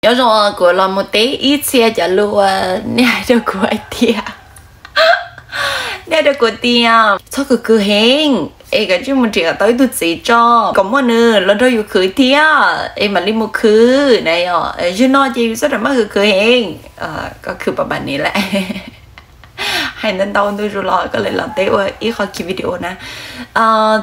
Nyob zoo, kuv los mus teb ib txhia cov lus uas nej hais rau kuv hais tias, nej hais rau kuv tias txhob khwv khwv heev es koj tsis mus nrhiav kom tau ib tug txiv tso, kom muaj nws los nrog yus khwv thiab es mam li mus khwv na yom. Zaum no ces yus txhob ram maj khwv khwv heev, koj khwv pam pam ni lawm. Hais ntau ntau ntu zus los koj li los teb ua ib qho ki video na.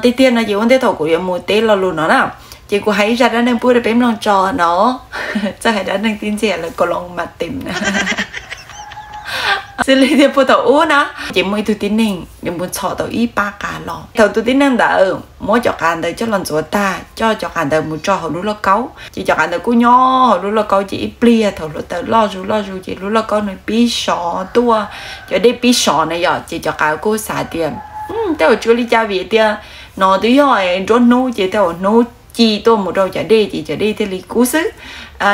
Tiag tiag no ces ua ntej thaum kuv yuav mus teb lo lus no na, ces kuv hais ib zaj dab neeg pub rau peb mloog tso no. Txawj hais dab neeg tib ntxiag lawv ko loo mas tim na. Xws li tias puag thaum ub na, ces muaj ib tug tib neeg nws mus txhom tau ib pab qav los. Thaum tus tib neeg ntawd muab cov qav ntawd coj los ntxuav tag, coj cov qav ntawd mus tso hauv lub lauj kaub, ces cov qav ntawd kuj nyob hauv lub lauj kaub ces ib pliag thaum hluav taws loj zus loj zus ces lub lauj kaub nws pib sov tuaj, cov dej pib sov na yom. Ces cov qav kuj xav tias tej zaum tsis ua li cas vim tias no twb yog nruab hnub ces tej zaum hnub ci tuaj mus rau cov dej ces cov dej thiaj li kub xwb,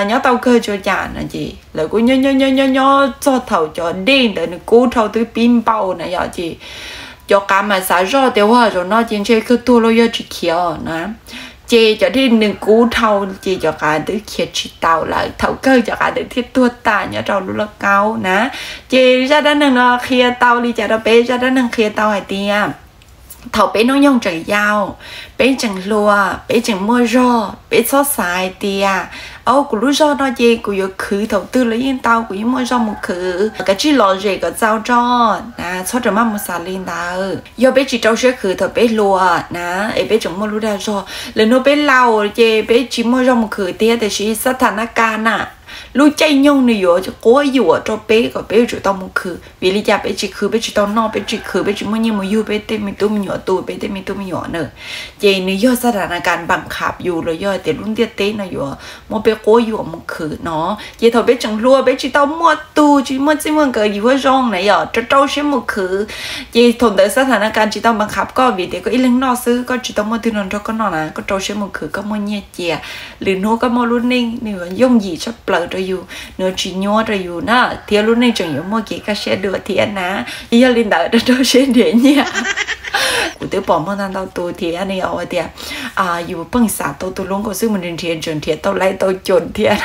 nyob tau kawg tsis ua cas no. Ces lawv kuj nyob nyob nyob nyob nyob txog thaum cov dej ntawd nws kub dhau twb pib npau na yom, ces cov qav mas xav zoj tias ua zaum no ces ntshe kawg tuag los yog tsis khiav na. Ces cov dej nws kub dhau ces cov qav twb khiav tsis tau lawm, thaum kawg cov qav ntawd thiaj tuag tas nyob rau lub lauj kaub na. Ces zaj dab neeg no qhia tau li cas rau peb? Zaj dab neeg qhia tau hais tias thaum peb hnub nyoog tseem yau, peb tseem hluas, peb tseem muaj zog, peb txhob xav hais tias, au, kuv lub zog no ces kuv yuav khwv thaum twg los yeej tau, kuv yeej muaj zog mus khwv, kav tsij lom zem kom txaus tso na, txhob ram maj mus xav li ntawd. Yog peb tsis rau siab khwv thaum peb hluas na, es peb tseem muaj lub dag zog, lwm hnub peb laus ces peb tsis muaj zog mus khwv tiag, tiam sis xab thas na kas na, lub caij nyoog nws yuav quab yuam rau peb kom peb yuav tsum tau mus khwv. Vim li cas peb tsis khwv? Peb tsis tau noj, peb tsis khwv, peb tsis muaj nyiaj mus yug peb tej me tub me nyuam, tu peb tej me tub me nyuam na. Ces nws yog xab thas na kas npam kham yus los yog tias lub ntiaj teb no yuav muab peb quab yuam mus khwv no. Ces thaum peb tseem hluas peb tsis tau muaj tug, tsis muaj txij muaj nkawm yim huab zoo na yom, rau rau siab mus khwv. Ces thaum ntawd xab thas na kas tsis tau npam kham koj vim tias koj ib leeg noj xwb, koj tsis tau muaj twg los nrog koj noj na, koj rau siab mus khwv koj muaj nyiaj cia, lwm hnub koj muaj lub neej nws yuav yooj yim tshaj plaws rau yus, nws yuav tsis nyuaj rau yus na, thiab lub neej tseem yuav muaj kev kaj siab dua thiab na. Yog li ntawd rau rau siab nrhiav nyiaj. Kuv twb pom muaj ntau ntau tus thiab ne yom, ua tias yus pheej xav tau tus hlub nkaus xwb mus nrhiav nrhiav tseem nrhiav tau laib tau cos thiab.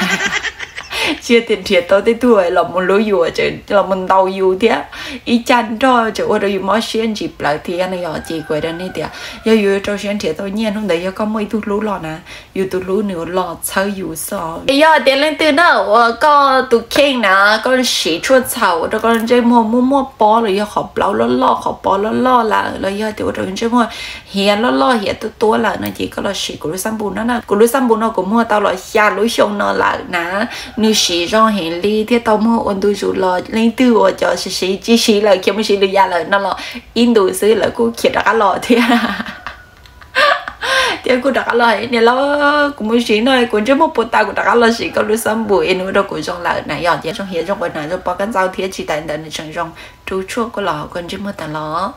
Tsis yog tias nrhiav tau tej tug los mus hlub yus, los mus ntaus yus thiab, ib cag nrog tseem ua rau yus mob siab ntsis plawv thiab ne yom. Ces kuv hais rau nej tias yog yus rau siab nrhiav tau nyiaj hnub ntawd yog koj muaj ib tug hlub los na, yus tus hlub nws los txhawb yus xwb. Es yog tias leej twg na uas koj tus kheej na, koj siv tshuaj txhaum ua rau koj ntsej muag muaj muaj pob los yog qhov plaub loj loj qhov pob loj loj lawm los yog tias ua rau ntsej muag hiav loj loj hiav tuab tuab lawm no ces koj los siv kuv lub xab npum no na. Kuv lub xab npum no kuv muag tau los xya lub xyoo no lawm na. Nws siv zoo heev li thiab tau muag ua ntu zus los leej twg uas cov siv siv tsis siv lawm khiav mus siv lwm yam lawm no los ib ntus xwb lawv kuj khiav rov qab los thiab. Thiab kuj rov qab los hais tias los kuv mus siv no kuv ntsej muag puas tas kuv rov qab los siv koj lub xab npum es nws ua rau kuv zoo lawm na yom. Ces zoo hiav zoo quav na zoo pob kab ntxaub thiab tsis tas ntawd nws tseem zoo rau tshuaj kuj los koj ntsej muag tas los.